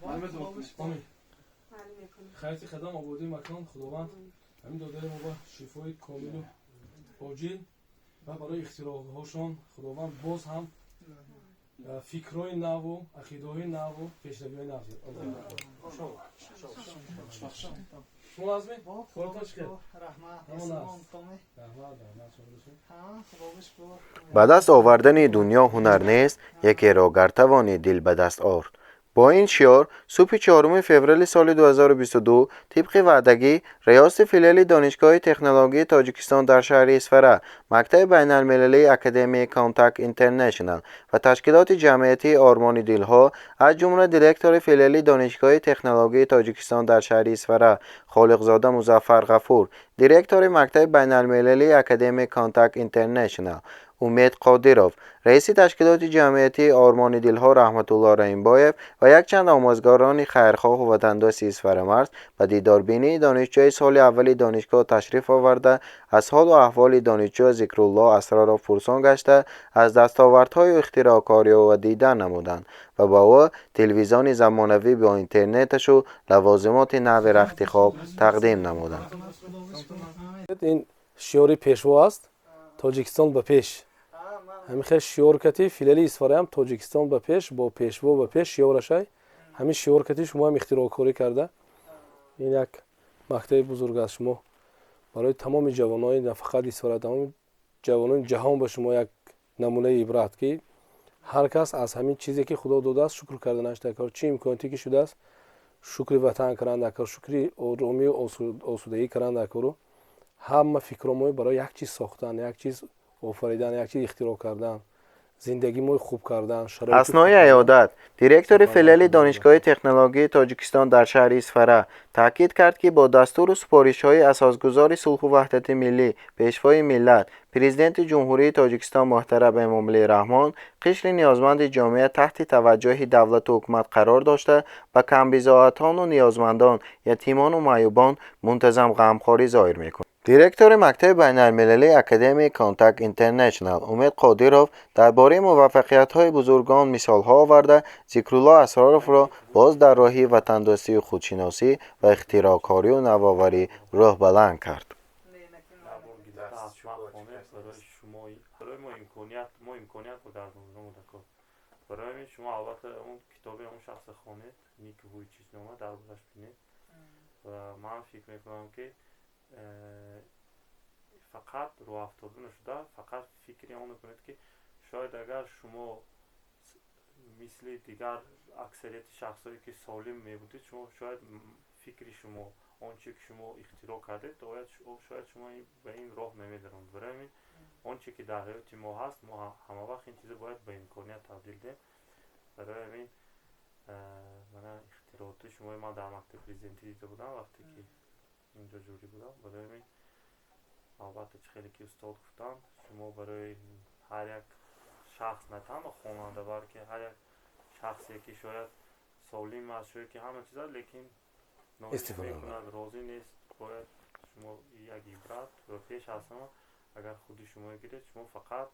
Омин. Хайрати қадам, ободии макон. Худованд ҳамин додари мо ба шифои комилу оҷил ва барои ихтироъҳошон Худованд боз ҳам фикрҳои наву ақидаҳои наву пешравиҳои нав. Шумо лазми коротон чӣ хел? Раҳмат, раҳмат. Ба даст овардани дунё ҳунар нест, якеро гар тавонӣ дил ба даст ор. Бо ин шиор субҳи 4 феврали соли 2022 тибқи ваъдагӣ риёсати филиали Донишгоҳи технологии Тоҷикистон дар шаҳри Исфара, мактаби байналмилалии Академияи Контакт Интернешнал ва ташкилоти ҷамъиятии Ормони дилҳо, аз ҷумла директори филиали Донишгоҳи технологии Тоҷикистон дар шаҳри Исфара Холиқзода Музаффар Ғафур, директори мактаби байналмилалии Академияи Контакт Интернешнал Умед Қодиров, раиси ташкилоти ҷамъиятии Ормони дилҳо Раҳматулло Раимбоев ва якчанд омӯзгорони хайрхоҳу ватандӯсти Исфарамарз ба дидорбинии донишҷӯи соли аввали донишгоҳ ташриф оварда, аз ҳолу аҳволи донишҷӯ Зикрулло Асроров пурсон гашта, аз дастовардҳою ихтироъкориҳо дидан намуданд ва ба ӯ телевизиони замонавӣ бо интернеташу лавозимоти нави рахти хоб тақдим намуданд. Ин шиори Пешво аст: «Тоҷикистон ба пеш». Ҳамин хел шиор кати филиали Исфараам «Тоҷикистон ба пеш, бо Пешво ба пеш» шиорашай. Ҳамин шиор кати шумо ҳам ихтироъкорӣ карда, ин як мактаби бузург аст. Шумо барои тамоми ҷавонони на фақат Исфара, тамоми ҷавонони ҷаҳон ба шумо як намунаи ибрат, ки ҳар кас аз ҳамин чизе, ки Худо додааст, шукр карданаш дар кор, чӣ имкониятӣ ки шудааст, шукри ватан кардан дар кор, шукри оромию осудагӣ кардан дар кору ҳама фикромои барои як чиз сохтан, як чиз офаридан, як чиз ихтироъ кардан, зиндагимои хуб кардан. Аснои аёдат директори филиали Донишгоҳи технологии Тоҷикистон дар шаҳри Исфара таъкид кард, ки бо дастуру супоришҳои асосгузори сулҳу ваҳдати миллӣ, Пешвои миллат, Президенти Ҷумҳурии Тоҷикистон муҳтарам Эмомалӣ Раҳмон қишри ниёзманди ҷомеа таҳти таваҷҷӯҳи давлату ҳукумат қарор дошта, ба камбизоатону ниёзмандон, ятимону маъюбон мунтазам ғамхорӣ зоҳир мекунад. Директори мактаби байналмилалии Академияи Контакт Интернешнал Умед Қодиров дар бораи муваффақиятҳои бузургон мисолҳо оварда, Зикрулло Асроровро боз дар роҳи ватандӯстию худшиносӣ ва ихтироъкорию навоварӣ рӯҳбаланд кард. Барои шумо албатта он китоби он шахса хонед, Ник Вуйчич нома, дар бораш бинед. Ва ман фикр мекунам, ки фақат рӯҳафтода нашуда, фақат фикри онро кунед, ки шояд агар шумо мисли дигар аксарияти шахсое, ки солим мебудед, шумо шояд фикри шумо, он чизе, ки шумо ихтироъ кардед, шояд шумо ба ин роҳ намедаронд. Барои ҳамин он чизе, ки дар ҳаёти мо ҳаст, мо ҳамавақт ин чизро бояд ба имконият табдил диҳем. Барои ҳамин мана ихтирооти шумои ман дар мактаби президентӣ дида будам, вақте ки инҷо ҷурӣ будам. Барои ҳамин албатта, чӣ хеле ки устод гуфтанд, шумо барои ҳар як шахс, на танҳо хонанда, балки ҳар як шахсе, ки шояд солим аст, шояд ки ҳама чиз аст, лекин нолиш мекунад, розӣ нест, бояд шумо як ибрат. Ва пеш аз ҳама, агар худи шумо гиред, шумо фақат,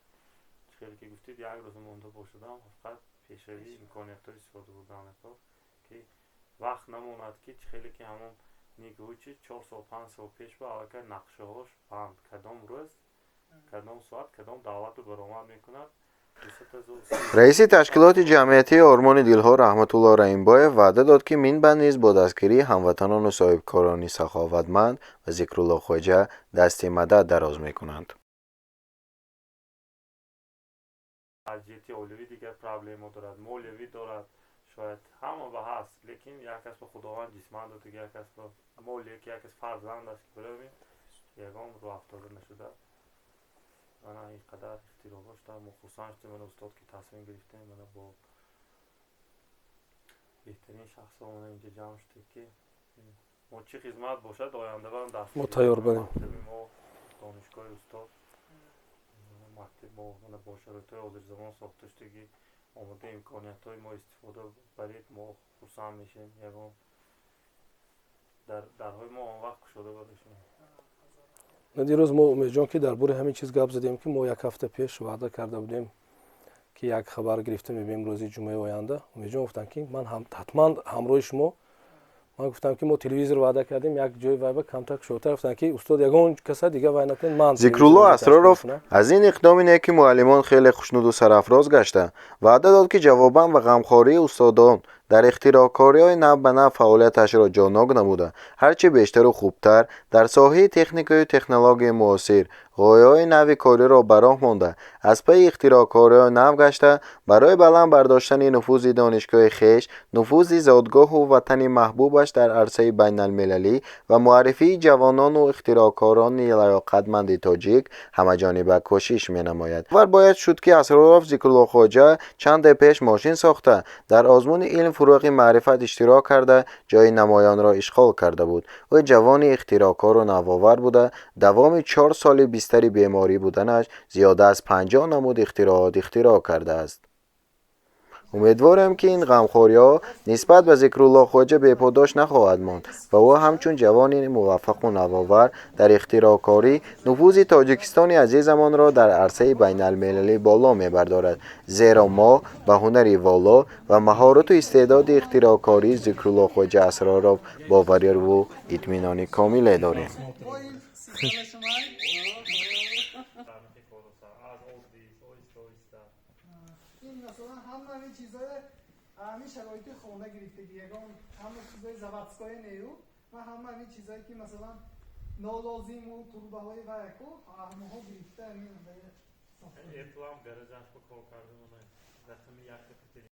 чӣ хеле ки гуфтед, як рӯз монда бошадам, фақат пешравии имкониятҳо истифода бурдан, ки вақт намонад, ки чӣ хеле ки ҳамон Ник Вуйчич 4 сол, 5 сол пеш ба аллакай нақшаҳош банд, кадом рӯз, кадом соат, кадом давлату баромад мекунад. Раиси ташкилоти ҷамъиятии Ормони дилҳо Раҳматулло Раимбоев ваъда дод, ки минбаъд низ бо дастгирии ҳамватанону соҳибкорони саховатманд ба Зикрулло хоҷа дасти мадад дароз мекунанд. Аз ҷиҳати оилавӣ дигар проблема дорад, молиявӣ дорад, шояд ҳама ба ҳаст, лекин як кас ба Худованд ҷисман дод, як кас ба молия, ки як кас фарзанд аст, ки барои ҳамин ягон рӯҳафтода нашуда, мана ин қадар ихтироъҳо шуда, мо хурсанд шудем. Мана устод ки тасмим гирифтем, мана бо беҳтарин шахсҳо мана инҷа ҷамъ шудем, ки мо чӣ хизмат бошад, ояндабам даст мо тайёр будем. Мактаби мо, донишгоҳи устод, мактаби мо мана бо шароитҳои ҳозирзамон сохта шудагӣ, омода имкониятҳои мо истифода баред, мо хурсанд мешавем. Ягон дарҳои мо он вақт кушода барои шумо. Дирӯз мо, Умедҷон, ки дар бораи ҳамин чиз гап задем, ки мо як ҳафта пеш ваъда карда будем. Ки як хабар гирифта мебием рӯзи ҷумъаи оянда. Умедҷон гуфтанд, ки ман ҳатман ҳамроҳи шумо. Ман гуфтам, ки мо телевизор ваъда кардем, як ҷои вайба камтар кушодтар. Гуфтанд, ки устод, ягон каса дига вай накунед, ман Зикрулло Асроров аз ин иқдоми неки муаллимон хеле хушнуду сарафроз гашта, ваъда дод, ки ҷавобан ба ғамхории устодон дар ихтироъкориҳои нав ба нав фаъолияташро ҷоннок намуда, ҳарчи бештару хубтар дар соҳаи техникаю технологияи муосир ғояҳои нави кориро ба роҳ монда, аз пайи ихтироъкориҳои нав гашта, барои баланд бардоштани нуфузи донишгоҳи хеш, нуфузи зодгоҳу ватани маҳбубаш дар арсаи байналмилалӣ ва муаррифии ҷавонону ихтироъкорони лаёқатманди тоҷик ҳамаҷониба кӯшиш менамояд. Вар бояд шуд, ки Асроров Зикруллоҳхоҷа чанде пеш мошин сохта, дар озмуни «Илм фурӯғи маърифат» иштирок карда, ҷои намоёнро ишғол карда буд. Ӯ ҷавони ихтироъкору навовар буда, давоми 4 соли бистари беморӣ буданаш зиёда аз 50 намуд ихтироот ихтироъ кардааст. Умедворем, ки ин ғамхориҳо нисбат ба Зикруллоҳхоҷа беподош нахоҳад монд ва ӯ ҳамчун ҷавони муваффақу навовар дар ихтироъкорӣ нуфузи Тоҷикистони азизамонро дар арсаи байналмилалӣ боло мебардорад, зеро мо ба ҳунари воло ва маҳорату истеъдоди ихтироъкории Зикруллоҳхоҷа Асроров бовариву итминони комиле дорем. Аз оддӣ оҳиста оҳиста. Ин масалан ҳама ҳамин чизҳое, ҳамин шароити хона гирифтагӣ, ягон ҳама чизҳои заводское нею. Ман ҳама ҳамин чизҳое, ки масалан нолозиму турбаҳои ваяку ҳамаҳо гирифта, ҳамин. Apple ҳам гаражаш ба кор карда, рақами якта.